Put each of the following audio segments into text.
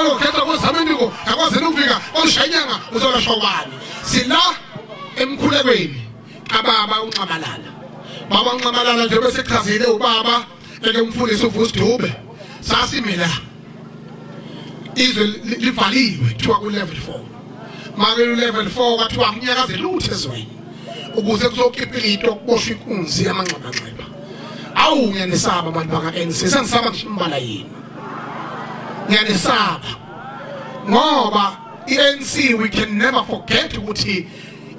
Ukhetha kwezamendiko akwazi ukufika oshaya inyanga uzolashwa kwani. Sila emkhulekweni kababa uNxamalala. Baba uNxamalala nje bese chazile ubaba eke umfundisi uVusi Dube. Sasimila izwe livaliwe kuthiwa ku level 4. Make ku level 4 kwathiwa kunyakaze lutho ezweni ukuze kuzokhipha into okuboshwa inkunzi yamanxebanxeba. Awu ngiyanisaba abantu baka ANC, sengisaba ngisho imbala yini. Ngiyanisaba ngoba iANC we can never forget ukuthi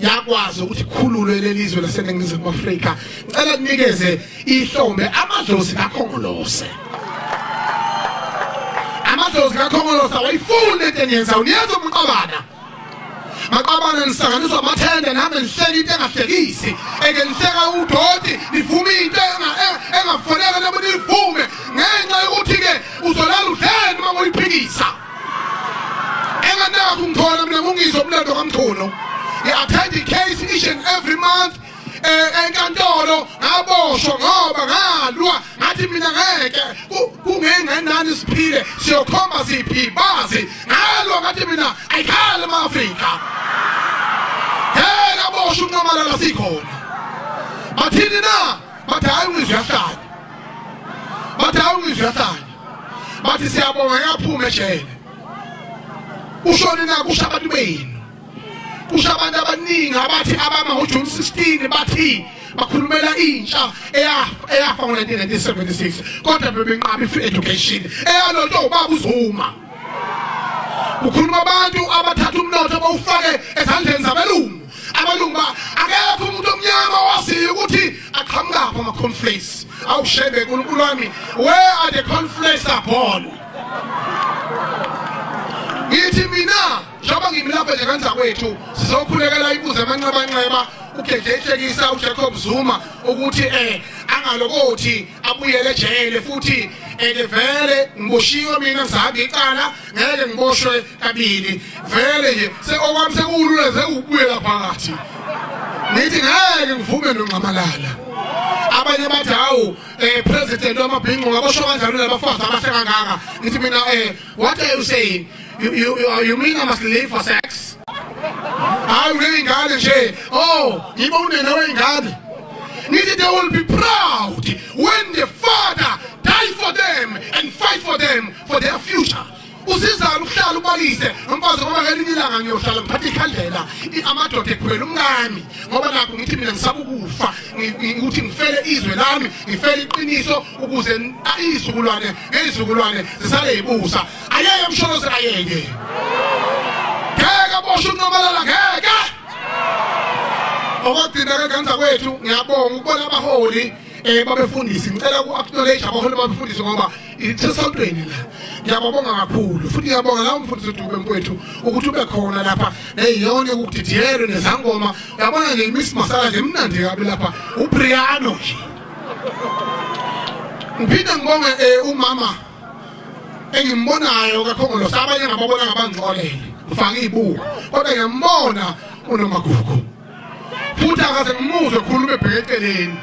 yakwazi ukuthi khululwe lelizwe laseNingizimu Afrika. Ngicela kunikeze ihlombe amadlozi kaKhongolose. Amadlozi kaKhongolose awayifuni into eniyenza, uniyenza umqabana. Maqabana nisanganiswa amathende nihambe nihleke into engahlekisi. Eke nihleka udoti nivume into engafoneka nabo nivume ngenxa yokuthi ke uzolala udleni uma uyiphikisa. Enganakho ngithola mina ngungizwa umlando kaMchunu. I attend the case each and every month. Enkantolo ngaboshwa ngoba ngalwa ngathi mina ngeke kungenani siphile siyokhomba siphi bazi ngalwa ngathi mina ayikhale ema-Afrika. Ngeke aboshwe uNxamalala sikhona. Bathini na? Bathi hayi ungizwe uyahlanya. Bathi hayi ungizwe uyahlanya. Bathi siyabonga yaphuma ejele. Ushoni na kusho abantu benu. Kusho abantu abaningi abathi abama ngoJune 16 bathi bakhulumela intsha eyafa ngo-1976 kodwa bebenqaba i-free education eyalonto ubaba uZuma. Kukhuluma abantu abathatha umnotho bawufake ezandleni zabelungu. Abelungu ba akekho umuntu omnyama owaziyo ukuthi aqhamukaphi ama-cornflakes. Awushebe uNkulunkulu wami, where are the cornflakes are born? Ngithi mina njengoba ngimlapha nje kanzakwethu sizokhulekela imbuzo amanxebanxeba uGeje ehlekisa uJacob Zuma ukuthi angalokothi abuyele ejele futhi vele ngiboshiwe mina ngisahambe icala ngeke ngiboshwe kabili vele nje okwami sekulula sekubuyela phakathi. Ngithi ngeke ngivume noNxamalala. Abanye bathi hawu president wamabhinqo ngaboshwa kanjalo labafazi abahle kangaka. Ngithi mina what are you saying? You mean I must live for sex? Hayi uneyingane nje. Oh, ngibone nawe ingane. Ngithi they will be proud when the father die for them and fight for them for their future. Usizana ukuhlala ubalise umfazi ngoba ngelinye ilanga ngiyohlala ngiphathe ikhandlela amadoda ekhwela umngami ngoba nakho ngithi mina ngisaba ukufa ukuthi ngifele izwe lami ngifele iqiniso ukuze izizukulwane ngezizukulwane zisale ibusa. Ayeke msholozi ayeke. Ngeke aboshwe uNxamalala ngeke. Okugcina ke kanza kwethu ngiyabonga ukubona abaholi babefundisi. Ngicela ku-acknowledge abaholi babefundisi ngoba isesontweni la. Ngiyababonga kakhulu futhi ngiyabonga la umfundisi uDube mfowethu ukuthi ube khona lapha neyona ukudidiyelwe nezangoma. Uyabona nje iMiss Masala nje imnandi kabi lapha uBriano nje. Ngiphinde ngibonge umama engimbonayo kaKhongolose, abanye ngababona ngabangixolele ngifake izibuko kodwa ngiyambona uNomagugu futhi akaze ngimuzwe khuluma ebheke eceleni.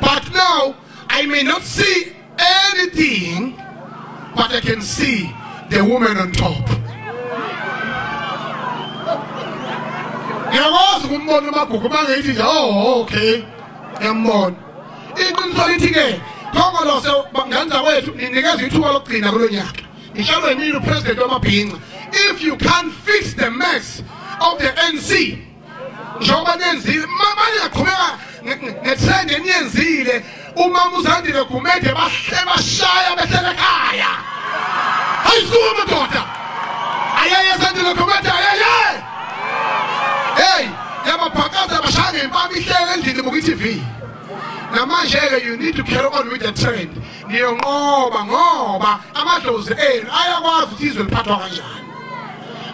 But now I may not see anything, but I can see the woman on top. Ngiyakwazi ukumbona uMagugu mangithi nje oh okay ngiyambona. Iqiniso lithi ke Khongolose nganza kwethu ninikeza ithuba lokugcina kulo nyaka. Ngisho nini upresident wamabhinca, if you can't fix the mess of the NC njengoba nenzile manje yaqhubeka ngetrend eniyenzile umama uZandile Gumede bahle bashaya behlele ekhaya. Hayi madoda. Ayeye Zandile Gumede ayeye. Hey, yababhakaza bashaya ngempama ihlele endlini buka iTV. Namanje ke you need to carry on with the trend. Niyonqoba ngoba amadlozi enu ayakwazi ukuthi izwe liphathwa kanjani.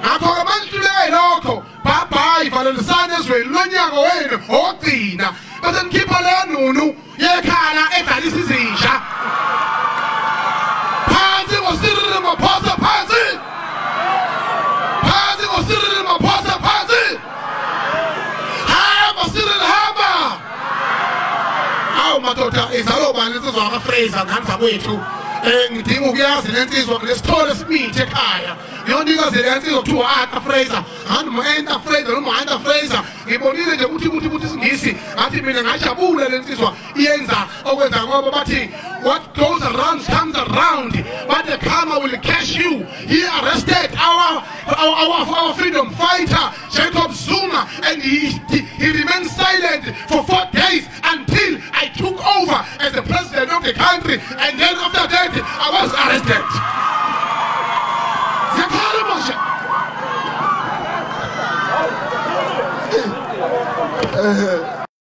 Ngakho ke manihluleke lokho bye bye valelisana ezweni lonyaka wenu owokugcina bese nikhipha leyo nunu yekhala edlalisa izinja. Phansi ngoCyril Ramaphosa phansi. Phansi ngoCyril Ramaphosa phansi. Hamba Cyril hamba. Awu madoda izalo bani insizwa kaFraser nghanza kwethu. Ngidinga ukuyazi lensizwa lesithole simithi ekhaya. Yonke lensizwa kuthiwa Arthur Fraser, noma Fraser noma Arthur Fraser. Ngibonile nje ukuthi isiNgisi ngathi mina ngajabula lensizwa iyenza okwenza, ngoba bathi what goes around comes around, but the karma will catch you. He arrested our freedom fighter Jacob Zuma, and he remained silent for 4 days until I took over as the president of the country.